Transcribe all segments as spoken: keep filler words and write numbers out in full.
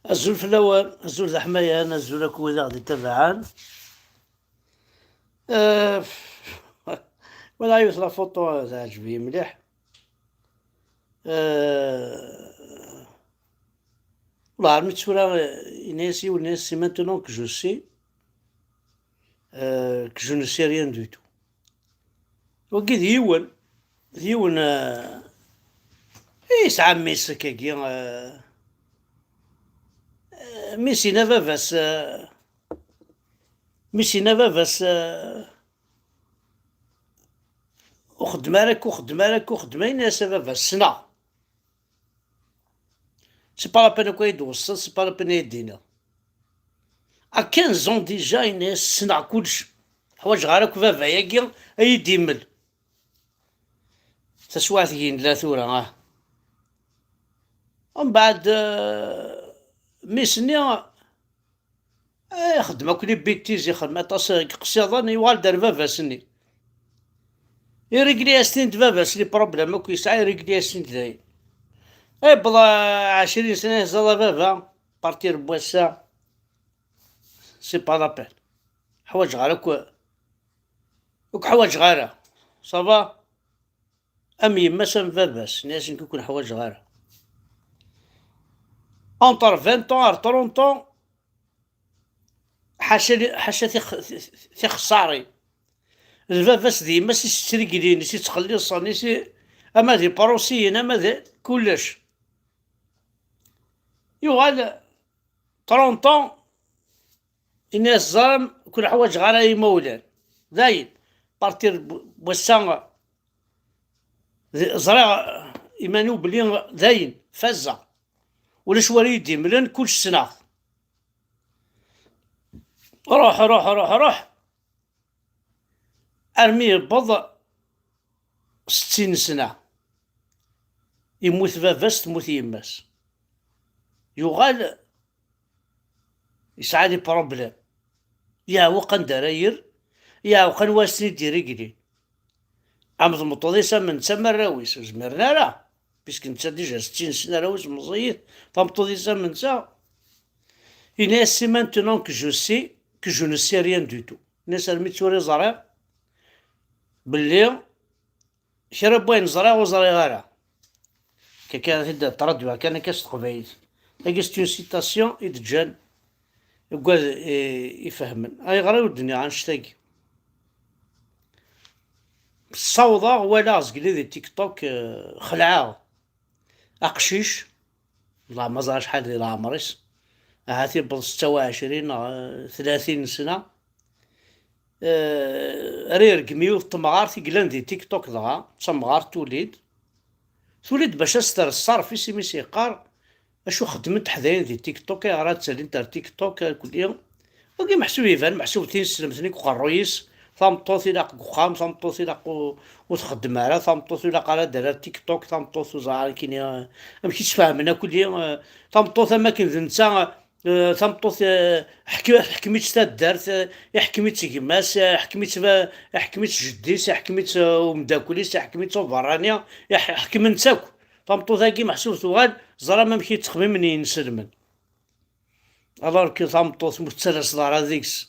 Azul fell-awen, azul d aḥmayan, azul akk wid aɣ-d-itabaɛen. Eh, wala yiwet la photo teɛǧeb-iyi mliḥ. Eh, Wallah, armi d tura, eh, yenna-yas yiwen, yenna-yas, c'est maintenant que je sais, euh, que je ne sais rien du tout. Wagi d yiwen, d yiwen, eh, yesɛa mmi-s akkagi, eh, eh, mmi-s yenna baba-s, eh, mmi-s yenna baba-s, eh, ur xeddem ara akk, ur xeddem ara akk, ur xeddem ara, yenna-yas a baba, ssneɣ. C'est pas la peine akk ad yi-d-tewṣṣeḍ, c'est pas la peine ad yi-d-tiniḍ. À quinze ans déjà, yenna-yas ssneɣ kullec. Ḥwaǧeɣ ara akk baba-yagi ad yi-d-imel. Taswiɛt-agi nella tura, ah. Mbeɛd, eh, mmi-s-nni, eh, ixeddem akk les bêtises, ixeddem aṭas n yiqsiḍen, yuɣal-d ar baba-s-nni. Irégli-yas-ten-id baba-s, les problèmes akk yesɛa, irégli-yas-ten-id dayen. Yewweḍ ɛecrin sna, yeẓẓaḍ a baba, partir n wass-a, c'est pas la peine. Ḥwaǧeɣ ara akk, ur k-ḥwaǧeɣ ara. Ça va? Am yemma-s am baba-s, nni-as nekk ur ken-ḥwaǧeɣ ara. Entre vingt ans ar trente ans, ḥaca li-, ḥaca tix-, tixeṣṣarin. D baba-s d yemma-s i s-ttreglin, i s-ittxelliṣen, i s-, ama d iprosiyen, ama d kullec. Yuɣal trente ans, ini-as ẓram, ur ken-ḥwaǧeɣ ara a imawlan. Dayen, partir n wass-a, d-, ẓriɣ iman-iw belli dayen, fazeɣ. Ulac wara yi-d-imlen, kullec ssneɣ-t. Ruḥ, ruḥ, ruḥ, ruḥ. Armi yewweḍ settin sna. Yemmut baba-s, temmut yemma-s. Yuɣal yesɛa des problèmes. Yeɛweq anda ara yerr, yeɛweq anwa ara s-ten-id-irreglin. Am tmeṭṭut-is am netta am arraw-is, ur zmiren ara. Puisque netta déjà settin sna, arraw-is meẓẓiyit, tameṭṭut-is am netta. Yenna-yas, c'est maintenant que je sais que je ne sais rien du tout. Yenna-yas, armi d tura i ẓriɣ belli kra n wayen ẓriɣ ur ẓriɣ ara. Akka kan ad t-id-traduiɣ kan akka s teqbaylit. Tagi c'est une citation i d-ǧǧan deg wad i, ifehmen. Ayɣer i ur d-nniɣ annect-agi? Ssawḍeɣ, walaɣ zgelli di TikTok, eh, xelɛeɣ aqcic, wallah ma ẓer acḥal di leɛmer-is, ahat iwweḍ setta u ɛecrin neɣ, eh, tlatin sna. Eh, ara yergem yiwet temɣart i yellan di TikTok dɣa, d tamɣart tuli-d. Tuli-d bac ad s-terr ṣṣerf-is, imi s-yeqqar, acu xeddment teḥdayin di TikTok, ayɣer ad ttalint ar TikTok, akk-, wagi meḥsub iban, meḥsub tineslemt-nni deg uqerruy-is, tameṭṭut ilaq deg uxxam, tameṭṭut ilaq u-, ur txeddem ara, tameṭṭut ilaq ara d-terr ar TikTok, tameṭṭut ur ẓer ara kini, eh, amek i ttfehmen akk-, eh, tameṭṭut am akken d netta, eh, tameṭṭut, eh, ḥek-, ḥkem-itt taddart, eh, iḥkem-itt gma-s, eh, ḥkem-itt ba-, iḥkem-itt jeddi-s, iḥkem-itt, eh, umeddakel-is, iḥkem-itt uberrani, iḥ-, ḥekmen-tt akk. Tameṭṭut-agi meḥsub tuɣal, ẓer am amek i ttxemmimen yinselmen. Alors que tameṭṭut ma ur tettalaseḍ ara deg-s,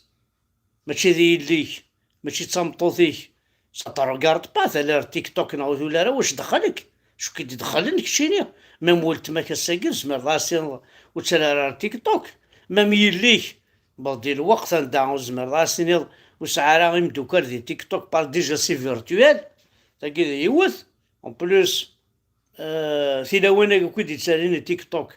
mačči d yelli-k, mačči d tameṭṭut-ik, ça te regarde pas, tella ar TikTok neɣ ur tuli ara, wac dxel-ik? Acu k-id-idxlen keččini? Même weltma-k ass-agi tzemreḍ ad as-tiniḍ ur ttali ara ar TikTok. Même yelli-k, bon, di lweqt anda ur tzemreḍ ad as-tiniḍ ur sɛi ara imeddukal di TikTok, par déjà c'est virtuel, tagi d yiwet, en plus, Euh, tilawin-agi akk i d-yettalin i TikTok,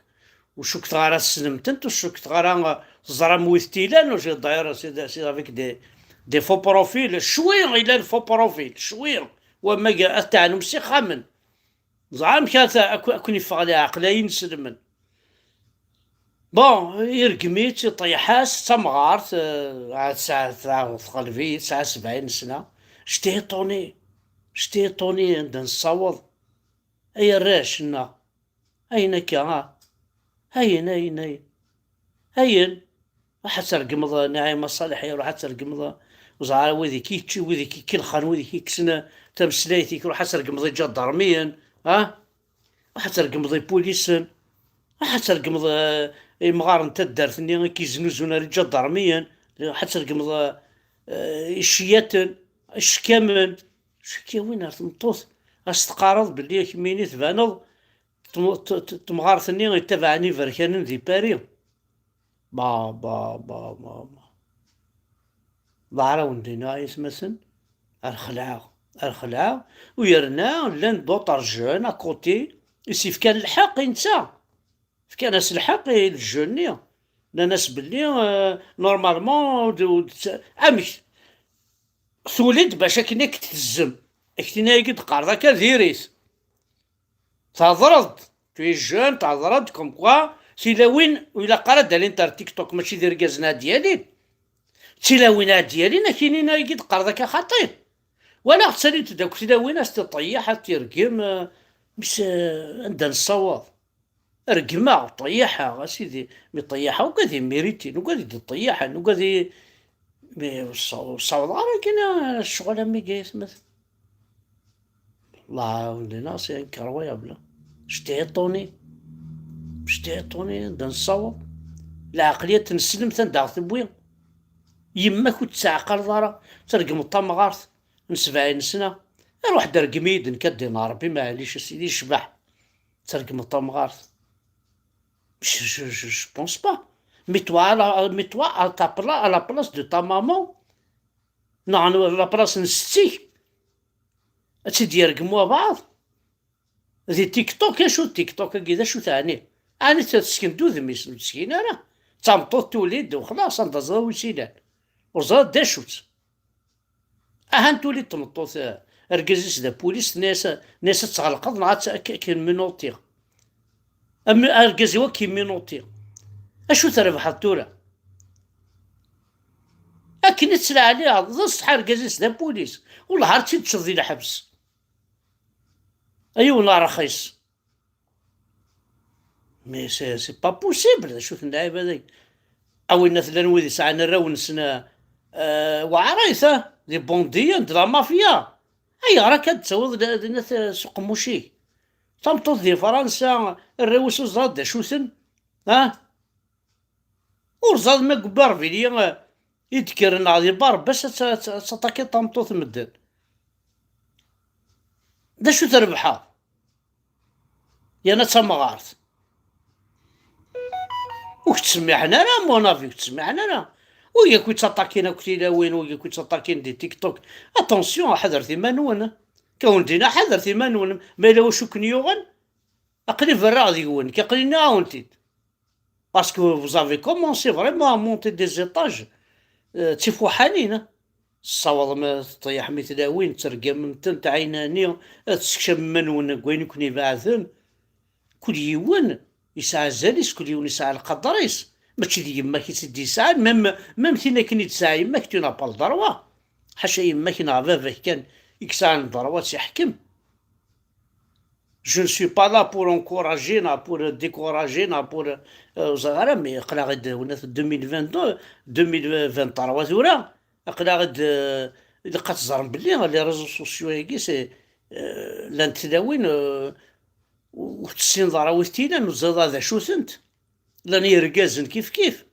ur cukkteɣ ara tessnem-tent, ur cukkteɣ ara, euh, teẓram wi t-ilan, ur, d'ailleurs, c'est, c'est avec des, des faux profils, cwi ilan faux profil, cwi, wamma ad teɛnum s ixxamen. Ẓer amek ara ta-, ak-, ad ken-iffeɣ leɛqel ay inselmen. Bon, irgem-itt, iṭeyyḥ-as, d tamɣart, euh, tesɛa, tesɛa, teɣleb-iyi, tesɛa sebɛin sna. J'étais étonné, j'étais étonné anda nessaweḍ. Ay arrac-nneɣ, ayen akka, ah. Ayen, ayen, ayen. Ayen. Ruḥ ad tregmeḍ, Naɛima Ṣaleḥ, ruḥ ad tregmeḍ, ur ẓer ara wid i k-, wid i k-ikelxen, wid i k-ikksen tameslayt-ik, ruḥ ad tregmeḍ iǧadarmiyen, ah. Ruḥ ad tregmeḍ ipulisen. Ruḥ ad tregmeḍ, eh, imɣaren n taddart-nni i k-iznuzun ar iǧadarmiyen, ad tregmeḍ, eh, iciyaten, icekkamen, icekkawen ar tmeṭṭut, ad s-teqqareḍ belli kemmini tbaneḍ tm-, t-, t-, temɣart-nni yettabaɛen iberkanen di Paris. Ba, ba, ba, ba, ba. Ḍeɛrawen dinna ayetmaten, ar xelɛeɣ, ar xelɛeɣ, u yerna llan d'autres jeunes à côté, i s-yefkan lḥeqq i netta. Fkan-as lḥeqq i lejju-nni. Nnan-as belli, euh, normalement, ur d-, ur d-, amek? Tuli-d bac akken ad k-tezzem. Ak-tina-agi d-qqareḍ akka diri-t. Thedreḍ-d. Tu es jeune, thedreḍ-d comme quoi tilawin ur ilaq ara ad alint ar TikTok, mačči d irgazen ad d-yalin. D tilawin ad d-yalin, ak-inin-agi d-qqareḍ akka xaṭi. Walaɣ ttalint-d akk tilawin, ad s-tiṭeyyeḥ, ad tirgem, euh, mis, euh, anda nessawaḍ? Regmeɣ, ṭeyyaḥeɣ, a sidi, mi ṭeyyaḥeɣ, ugad imiritin, ugad i d-ṭeyyaḥen, ugad i, mi ur ssa-, ur ssawḍeɣ ara kan ccɣel am iga yatmaten. Allah, c'est incroyable. J'étais étonné. J'étais étonné, anda nessaweḍ. Lɛeqliyat n sselmt anda ɣ-tewwi. Yemma-k ur tt-teɛqaleḍ ara, tergmeḍ tamɣart n sebɛin sna. Ruḥ-d rgem-iyi-d nekk ad d-iniɣ Rebbi, maɛlic, a sidi, yecbeḥ. Tergmeḍ tamɣart. Je, je, je, je pense pas. Mets-toi à la, mets-toi à ta pla-, à la place de ta maman. Neɣ à la place n setti-k. Ad tt-id-yergem wabeɛḍ. Di TikTok, acu d TikTok-agi, d acu teɛni? Ɛni teskend udem-is? Ur teskin ara. D tameṭṭut tuli-d u xlaṣ, anda ẓra wi tt-ilan. Ur ẓriɣ d acu-tt. Ahan tuli-d tmeṭṭut, eh, argaz-is d apulis, tenna-yas, tenna-yas ad tɣelqeḍ neɣ ad tt-, ad k-, ad k-minutiɣ. Am-, argaz-iw ad k-imminuti. Acu trebḥeḍ tura? Akken i ttlaɛliɛeḍ, d ṣṣeḥ argaz-is d apulis. Wellah ar tt-id-teččeḍ di lḥebs. A yiwen rxis. Mais c'est, c'est pas possible, d acu-ten lɛibad-agi? A winna llan wid yesɛan arraw-nsen, euh, weɛrit, ah, d ibundiyen, d la mafia. Ayɣer akka d-tawiḍ d, d, d, s uqemmuc-ik? Tameṭṭut di Fransa, arraw-is ur ẓrant d acu-ten, ah? Ur ẓrant ma deg Barbilya, eh, i d-kkren neɣ di Barbas ad t-, ad t-, ad taṭakiḍ tameṭṭut n medden. D acu trebḥeḍ? Yerna d tamɣart. Ur k-ttsemmiḥen ara, mon avis, ur k-ttsemmiḥen ara. Wigi akk yettaṭakin akk tilawin, wigi akk yettaṭakin di TikTok. Attention, ḥadret iman-nwen. Kawen dina, ḥadret iman-nwen. Ma yella wacu ken-yuɣen, aql-i berraɣ deg-wen, aql-i nniɣ-awen-t-id. Parce que vous avez commencé vraiment à monter des étages, euh, d tifuḥanin, hein. Tessawḍem, eh, teṭṭeyyḥem i tlawin, tergamem-tent, ɛinani, ad tessekcamem iman-nwen deg wayen i ken-ibeɛden. Kul yiwen yesɛa azal-is, kul yiwen yesɛa lqader-is. Mačči d yemma-k i tt-id-yesɛan, même, même tin akken i d-tesɛa yemma-k, tu n'as pas le droit. Ḥaca yemma-k neɣ baba-k kan i yesɛan ddrewa ad tt-iḥkem. Je ne suis pas là pour encourager, neɣ pour décourager, neɣ pour, euh, ur ẓriɣ ara, mais aql-aɣ-d, wnat deux mille vingt-deux, deux mille vingt-trois tura, aql-aɣ-d, euh, ilaq ad teẓrem belli les réseaux sociaux-agi, c'est, euh, llant tlawin, euh, ur tessineḍ ara wi t-ilan, ur teẓriḍ ara d acu-tent. Llan yergazen kif kif.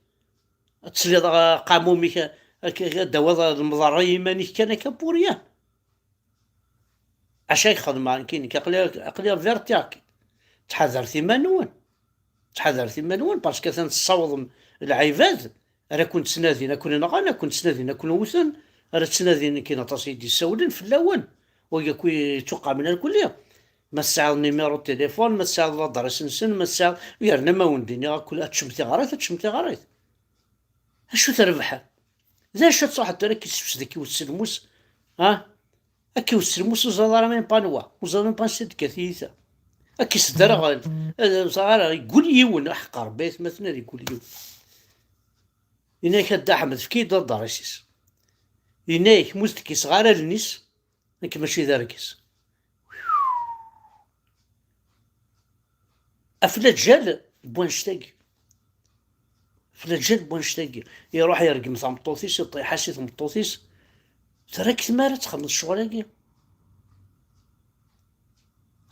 Ad tesliḍ aqamum-ik, ad, ad d-tawiḍ lemḍerra i yiman-ik kan akka pour rien. Acu ay xedmeɣ nekkini? Aql-i, aql-i avertiɣ-k. Ttḥadaret iman-nwen. Ttḥadaret iman-nwen, parce que atan tessawḍem lɛibad ara ken-ttnadin, ad ken-nɣen, ad ken-ttnadin, ad ken-wten, ara ttnadin, nekkini aṭas i d-yessawlen fell-awen. Wagi akk yettuqamen irkelli. Ma tesɛiḍ numéro de téléphone, ma tesɛiḍ l'adresse-nsen, ma tesɛiḍ, yerna ma wen-d-iniɣ akk ad teččem tiɣrit, ad teččem tiɣrit. Acu trebḥem? D acu ad truḥeḍ tura ad k-issefsed, ad k-iwet s lmus? Ha? Ad k-iwet s lmus, ur ẓriḍ ara même pas anwa, ur ẓriḍ même pas ansi d-tekka tyita. Ad k-isderɣel, ad, ur ẓriɣ ara, yeggul yiwen, aḥeqq Rebbi aytmaten, ad yeggul yiwen. Yenna-yak a Dda Ḥmed, efk-iyi-d adres-is. Yenna-yak, ma ur s-d-kkiseɣ ara allen-is, nekk mačči d argaz. Ɣef laǧal n wannect-agi. Ɣef laǧal n wannect-agi. Iruḥ yergem tameṭṭut-is, iṭiḥ-as i tmeṭṭut-is. Terra-k tmara ad txedmeḍ ccɣel-agi.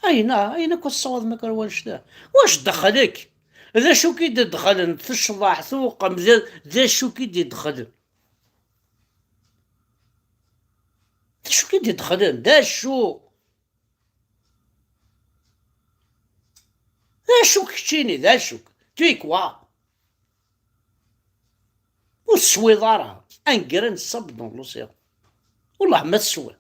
Ayen, ayen akk ad tessawaḍem akk ar wannect-a. Wac ddexxel-ik? D acu k-id-idxlen? Tecḍaḥ, tuqem, d, d acu k-id-idxlen? D acu k-id-idxlen? D acu? D acu keččini? D acu-k? Tu es quoi? Ur teswiḍ ara. Un grain de sable dans l'océan. Wellah ma teswiḍ.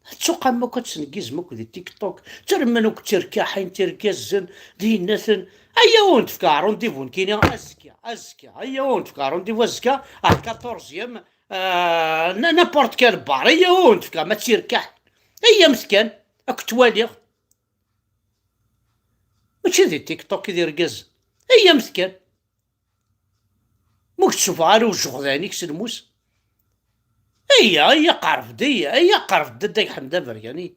Tettuqam akk, ad tneggizem akk di TikTok. Ttarmen akk tirkaḥin, tirgazen, d yinnaten. Aya ur n-tefka rendez-vous nekkini azekka, azekka. Aya ur n-tefka rendez-vous azekka, à quatorzième, euh, n-, n'importe quel bar. Aya ur n-tefka ma d tirkaḥ. Aya metkan, ad k-ttwaliɣ. Mačči di TikTok i d irgazen. Aya metkan. Ma ur k-ttsuffeɣ ara ujeɣdan-ik s lmus. Ayya, ayya, qerreb-d, ayya, ayya, qerreb-d, a Dda Ḥmed Abergani.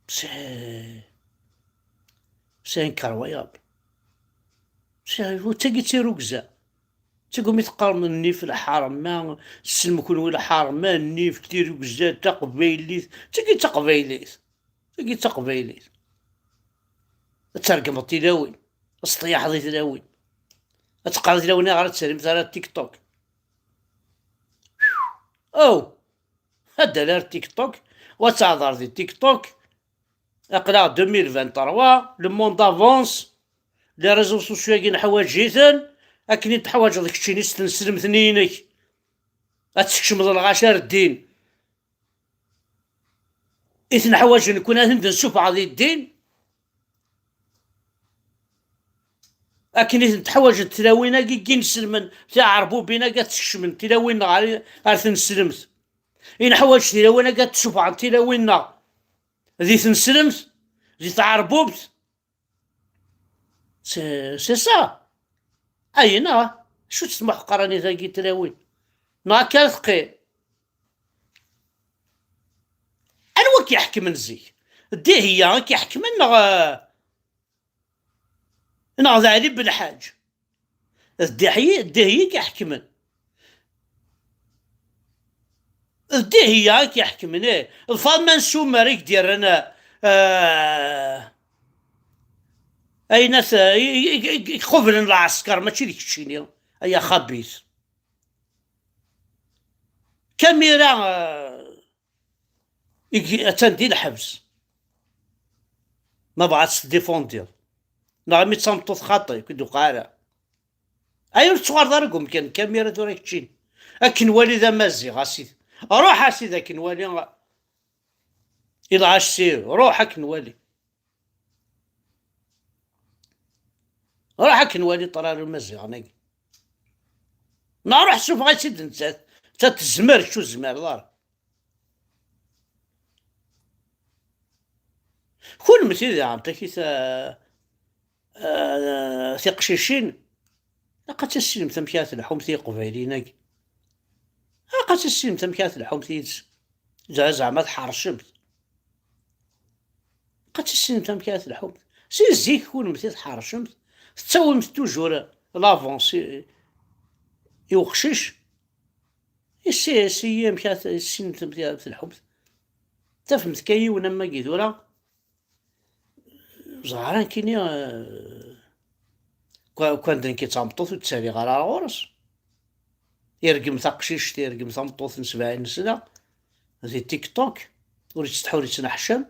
C'est, c'est incroyable. C'est, d tagi d tirugza. D tagi umi teqqarem nnif lḥerma, tessnem kunwi lḥerma, nnif, tirugza, taqbaylit. D tagi d taqbaylit. Tagi d taqbaylit. Ad tergmeḍ tilawin, ad teṭṭyaḥeḍ i tlawin, ad teqqareḍ i tlawin ayɣer ad ttalimt ara TikTok. Oh! Ad d-ali ar TikTok, wa ad tehder di TikTok. Aql-aɣ deux mille vingt-trois, le monde avance, les réseaux sociaux-agi neḥwaǧ-iten, akken i d-teḥwaǧeḍ keččini s tneslemt-nni-inek ad tkecmeḍ lɣaci ar ddin i ten-ḥwaǧen nekkni ad ten-d-nessufeɣ di ddin. Akken i tent-ḥwajent tlawin-agi n yinselmen, tiɛerbubin-agi ad tt-kecment tilawin-nneɣ ar, ar tneslemt. I neḥwaǧ tilawin-agi ad tt-ssufɣent tilawin-nneɣ di tneslemt, di tɛerbubt. C'est, c'est ça. Ayen, ah, acu-tt tmuḥqranit-agi n tlawin? Neɣ akka ara teqqim? Anwa i k-iḥekmen zik? D Dihya i k-iḥekmen neɣ, neɣ d Ɛli Belḥaǧ? D Diḥyi, d Dihya i k-iḥekmen. D Dihya i k-iḥekmen, ih. D Faḍma n Sumer i k-d-yerran, eh, ayen at, i, i, i, i iqublen lɛesker, mačči d keččini, ay axabit. Kamira, eh, i g-, attan di lḥebs. Ma bɣa ad tt-tdifundiḍ. Neɣ imi d tameṭṭut xaṭi, ur k-d-tuqeɛ ara. Ay, ur tettuɣaleḍ ara deg umkan n Kamira tura keččini. Akken wali d Amaziɣ, a sidi. Ruḥ, a sidi, akken wali. Ilɣac sir, ruḥ akken wali. Ruḥ akken wali ṭrar Imaziɣen-agi. Neɣ ruḥ sufeɣ-itt-id nettat. Nettat tezmer, kečč ur tezmireḍ ara. Kunemti daɣen, takit, ah, ah, tiqcicin, ilaq ad tissinemt amek ara telḥumt i Iqbayliyen-agi. Ilaq ad tissinemt amek ara telḥumt yid-sen. Ze-, zeɛma tḥercemt. Ilaq ad tissinemt amek ara telḥumt. Si zik kunemti tḥercemt, tettawimt toujours l'avance i, i uqcic. Issi, issi amek ara t-, tissinemt amek ara telḥumt. Tafemt kan yiwen am wagi tura, Zahra nekkini, eh, kwa-, kwan d nekk i d tameṭṭut ur ttaliɣ ara ɣur-s. Irgem taqcict, irgem tameṭṭut n sebɛin sna, di TikTok, ur ittsetḥi ur ittneḥcam.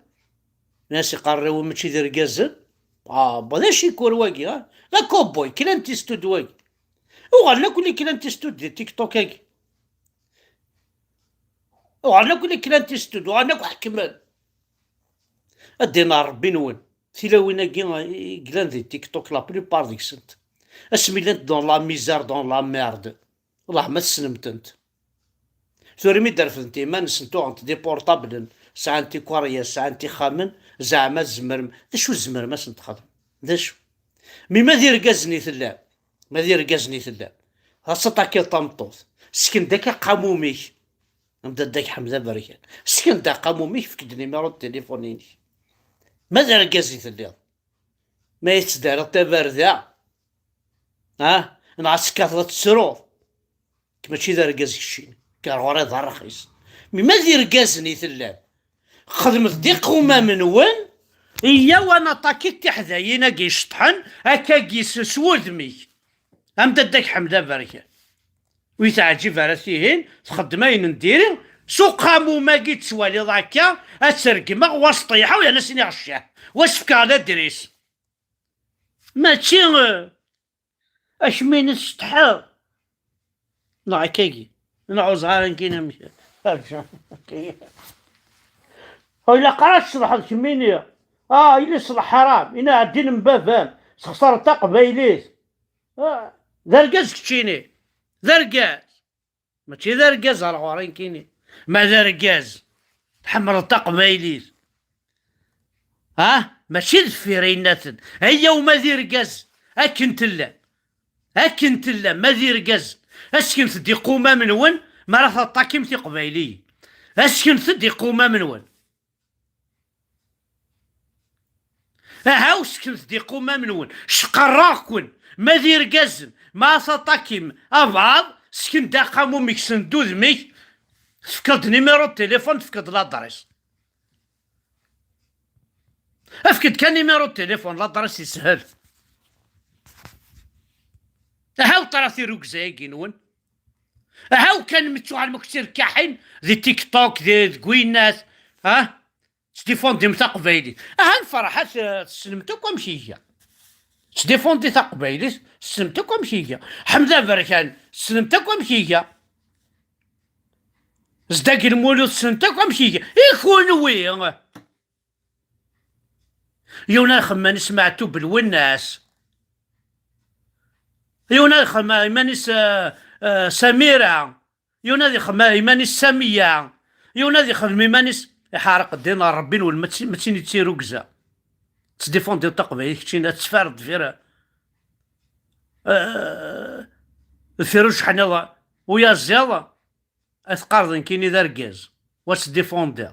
Nnas iqarriwen mačči d irgazen. Ah, ba, d acikur wagi, ah? D akubboy, Clint Eastwood wagi. Uɣalen akk li Clint Eastwood di TikTok-agi. Uɣalen akk li Clint Eastwood, uɣalen akk ḥekmen. Ad d-ineɣ Rebbi-nwen. Tilawin-agi i yellan di TikTok, la plupart deg-sent, asmi llant dans la misère, dans la merde, wellah ma tessnem-tent. Tura mi d-refdent iman-nsent, uɣent d iportablen, sɛant ikeryas, sɛant ixxamen, zeɛma tzemrem, d acu tzemrem ad sen-txedmem? D acu? Mi ma d irgazen i tellam, ma d irgazen i tellam, ad taṭakiḍ tameṭṭut, sken-d akka aqamum-ik, am dadda-k Ḥmed Aberkan. Sken-d aqamum-ik, efk-d numéro n téléphone-inek. Ma d argaz i telliḍ, ma yettdariḍ tabarda, ah, neɣ ad tekkateḍ ad tettruḍ, nekk mačči d argaz keččini, kker ɣur-i d rxis. Mi ma d irgazen i tellam, xedmet-d iqumam-nwen, Iyyaw ad naṭaki tiḥdayin-agi iceṭṭḥen, akkagi s, s wudem-ik. Am dadda-k Ḥmed Aberkan. Ur yi-teɛǧib ara tihin, txeddem ayen n diri, s uqamum-agi ttwaliḍ akka, ad tt-regmeɣ, wa s ṭeyyḥeɣ, yerna s-iniɣ ccah, wa s-fkeɣ ladris. Mačči, eh, akemmini tsetḥiḍ. Neɣ akkagi. Neɣ ur ẓriɣ ara nekkini amek. Ur ilaq ara ad tceḍḥeḍ kemmini. Ah, yella ṣṣeḥ ḥaram. Ina ɛeddin n baba-m. Sexṣareḍ taqbaylit. Ah, d argaz keččini. D argaz. Mačči d argaz ar ɣur-i nekkini. Ma d argaz, tḥemmleḍ taqbaylit. Ha? Mačči deffir aynaten. Ayya uma d irgaz, akken tellam. Akken tellam, ma d irgaz. Asknet-d iqumam-nwen, mi ara taṭakim tiqbayliyin. Asknet-d iqumam-nwen. Aha, usknet-d iqumam-nwen. Cqarraɣ-ken. Ma d irgazen, ma taṭakim, abɛaḍ, sken-d aqamum-ik, send udem-ik, tefkeḍ-d numéro de téléphone, tefkeḍ-d l'adresse. Efk-d kan numéro de téléphone, l'adresse yeshel. Aha, uṭra tirugza-agi-nwen. Aha, kan mettuɣal ma kečč irkaḥin di TikTok, di, deg winnat. Ha? Tettdifundim taqbaylit. Aha, Ferḥat, eh, tessnemt akk amek iga. Tettdifundi taqbaylit, tessnemt akk amek iga. Ḥmed Aberkan, tessnemt akk amek iga. Zdag Lmulud, tessnemt akk amek iga. I kunwi? Yiwen ad ixemmen iman-is Meɛtub Lwennas. Yiwen ad ixemmen iman-is, eh, eh, Samira. Yiwen ad ixdem iman-is Samiya, yiwen ad ixdem iman-is, iḥerq ddin n Ṛebbi-nwen, mačči, mačči d tirugza. Tettdifundiḍ taqbaylit, keččini ad teffer deffir, eh, deffir ujeḥniḍ uyaziḍ, ad teqqareḍ nekkini d argaz, wa tettdifundiḍ.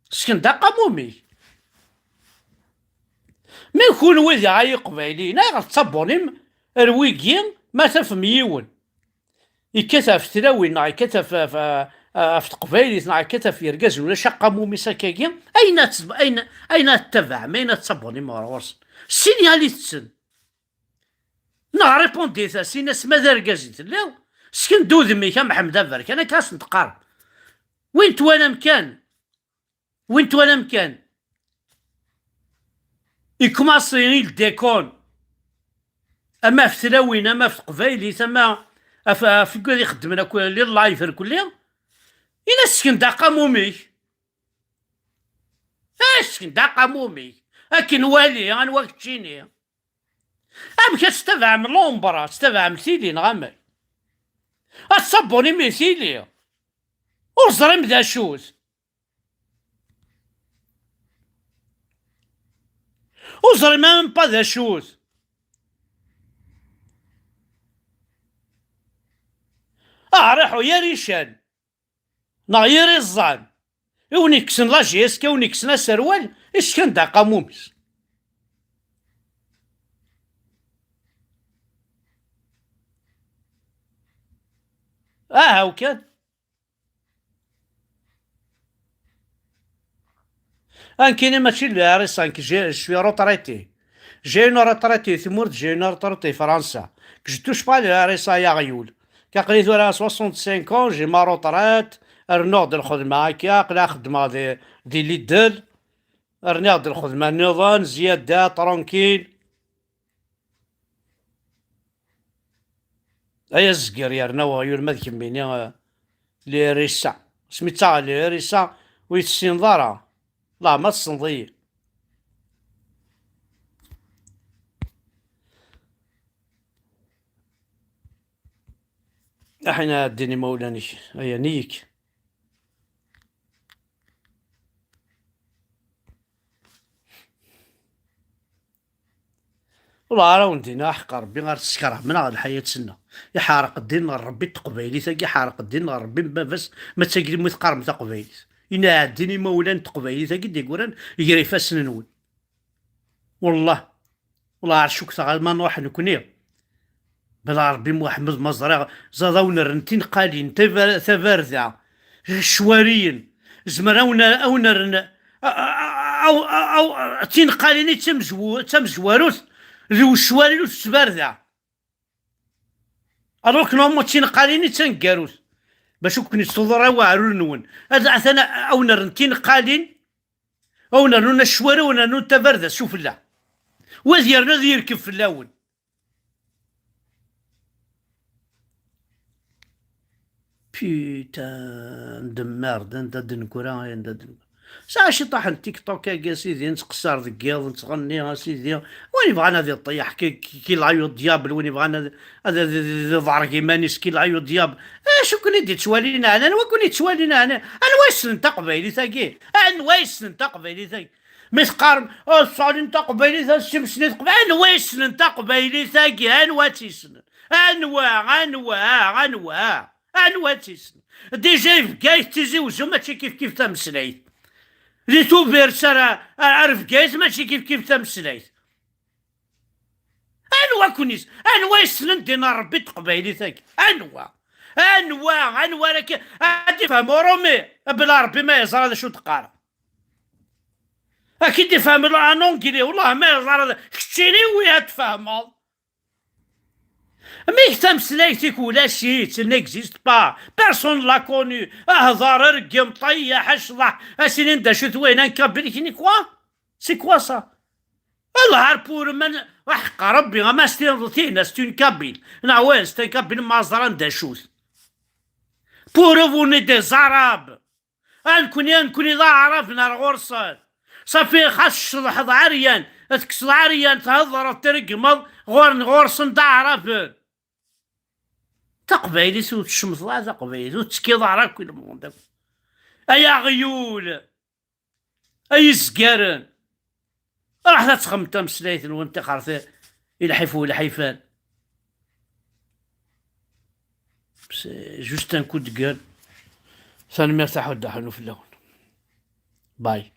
Sken-d aqamum-ik. Mi kunwi diɣ ay iqbayliyen, ayɣer tettabunim ar wigi ma tafem yiwen? Yekkat ɣef tlawin, neɣ yekkat ɣef, ɣef, ɣef teqbaylit, neɣ yekkat ɣef yergazen, ulac aqamum-is akkagi, ayen ad t-, ayen, ayen ad tettabaɛem, ayen ad tettabunim ɣer ɣur-sen. Signal-it-sen. Neɣ répondit-as, in-as ma d argaz i telliḍ, sken-d udem-ik a Mḥemmed Aberkan, akka ad sen-teqqarem. Win twalam kan, win twalam kan. Ikmaṣi, il déconne. Ama ɣef tlawin, ama ɣef teqbaylit, ama ɣef, ɣef wigad ixeddmen akk li live irkelli. Ini-as sken-d aqamum-ik. Ah, sken-d aqamum-ik. Akken wali, anwa keččini. Amek ad tettabaɛem l'ombre, ad tettabaɛem tili, neɣ amek? Ad tṣabbunim i tili. Ur ẓrim d acu-t. Ur ẓrim même pas d acu-t. Ah, riḥu yir ican. Neɣ yir iẓẓan. I wen-ikksen la J S K, i wen-ikksen aserwal, isken-d aqamum-is. Aha, ukan. Ankini mačči le R S cinq, je, je suis retraité. J'ai une retraite i tmurt, j'ai une retraite i Fransa. Que je touche pas le R S A i aɣyul. Aql-i tura soixante-cinq ans, j'ai ma retraite, rnuɣ-d lxedma akka, aql-i xeddmeɣ di, di Lidl, rniɣ-d lxedma nniḍen, zzyada, tranquille. Ay azger yerna weɣyul ma d kemmini, eh, le R S A. Asmi ttaɣ le R S A ur yi-tessineḍ ara. Lah ma tessneḍ-iyi. Aḥin ad ddin imawlan-ik, ay aniyik. Ula ara wen-d-iniɣ aḥeqq Rebbi ar teskerhem neɣ lḥayat-nneɣ. Iḥerq ddin n Rebbi n teqbaylit-agi, iḥerq ddin n Rebbi n baba-s, ma d tagi mi teqqarem taqbaylit. Inɛeddin imawlan n teqbaylit-agi d-yeggran gar ifassen-nwen. Wellah, wellah ar cukteɣ ma nruḥ nekni. Bla Rebbi Muḥemmed ma ẓriɣ, ẓad awen-rren tinqalin, tabar-, tabarda, ccwariyen, zemren awen-, awen-rren, a, a, a, aw, aw, tineqqalin i d tamezw-, d tamezwarut, d wecwal ur tettbarda. Alors que normalement d tineqqalin i d taneggarut. Bac ur ken-ittuḍra waɛrur-nwen. Ad, atan a wen-rren tineqqalin, a wen-rrun acwari, a wen-rrun tabarda sufella. Wa ad yernu ad yerkeb fell-awen. Putain de merde, anda d-negra, anda d-negra. Sɛa ciṭaḥ n TikTok-agi, a sidi, nettqeṣṣer deg yiḍ, nettɣenni, a sidi. Win yebɣan ad iṭeyyḥ, ki, ki, ki layu diable, win yebɣan ad, ad, ad, ad, ad iḍerg iman-is, ki layu diable. Acu ken-id ittwalin ɛni? Anwa ken-ittwalin ɛni? Anwa yessnen taqbaylit-agi? Anwa yessnen taqbaylit-agi? Mi teqqarem, "Oh, sseɣlin taqbaylit, ad ssimsen i teqbaylit." Anwa yessnen taqbaylit-agi? Anwa tt-yessnen? Anwa, anwa, anwa? Anwa tt-yessnen? Déjà, i Bgayet Tizi Wezzu mačči kif kif tameslayt. Di Tubiret ara, ar, ar Bgayet mačči kif kif tameslayt. Anwa ken-is-, anwa yessnen din a Rebbi teqbaylit-agi? Anwa? Anwa, anwa ara k-, ad ifhem Urumi? Bla Rebbi ma yeẓra d acu d-qqareɣ. Ad k-id-ifhem l-, en anglais, wellah ma yeẓra d-, keččini wi ad tfehmeḍ. Mik tameslayt-ik ulac-itt, n'existe pas, personne l'a connu, ahḍar, rgem, ṭayyaḥ, acḍaḥ, a s-inin d acu-t wayen, un kabyle kini quoi? C'est quoi ça? Allah ar pour man, aḥeqqa Rebbi, ama s-tiniḍ tina, c'est une kabyle, neɣ wayen, c'est un kabyle ma ẓran d acu-t. Pour vous, on est des arabes. A nekkni, a nekkni d aɛrab n ar ɣur-sen. Safi, xas tceḍḥeḍ ɛeryan, tekkseḍ ɛeryan, theḍṛeḍ, tregmeḍ, ɣur-, ɣur-sen d aɛraben. Taqbaylit ur tcemteḍ ara taqbaylit, ur tettekkiḍ ara akk i lmund akk. Ay aɣyul, ay izgaren. Ruḥet ad txemmem tameslayt-nwen tixert i lḥif u lḥifan. C'est juste un coup de gueule. Tanemmirt a Ḥud Aḥunu fell-awen. Bye.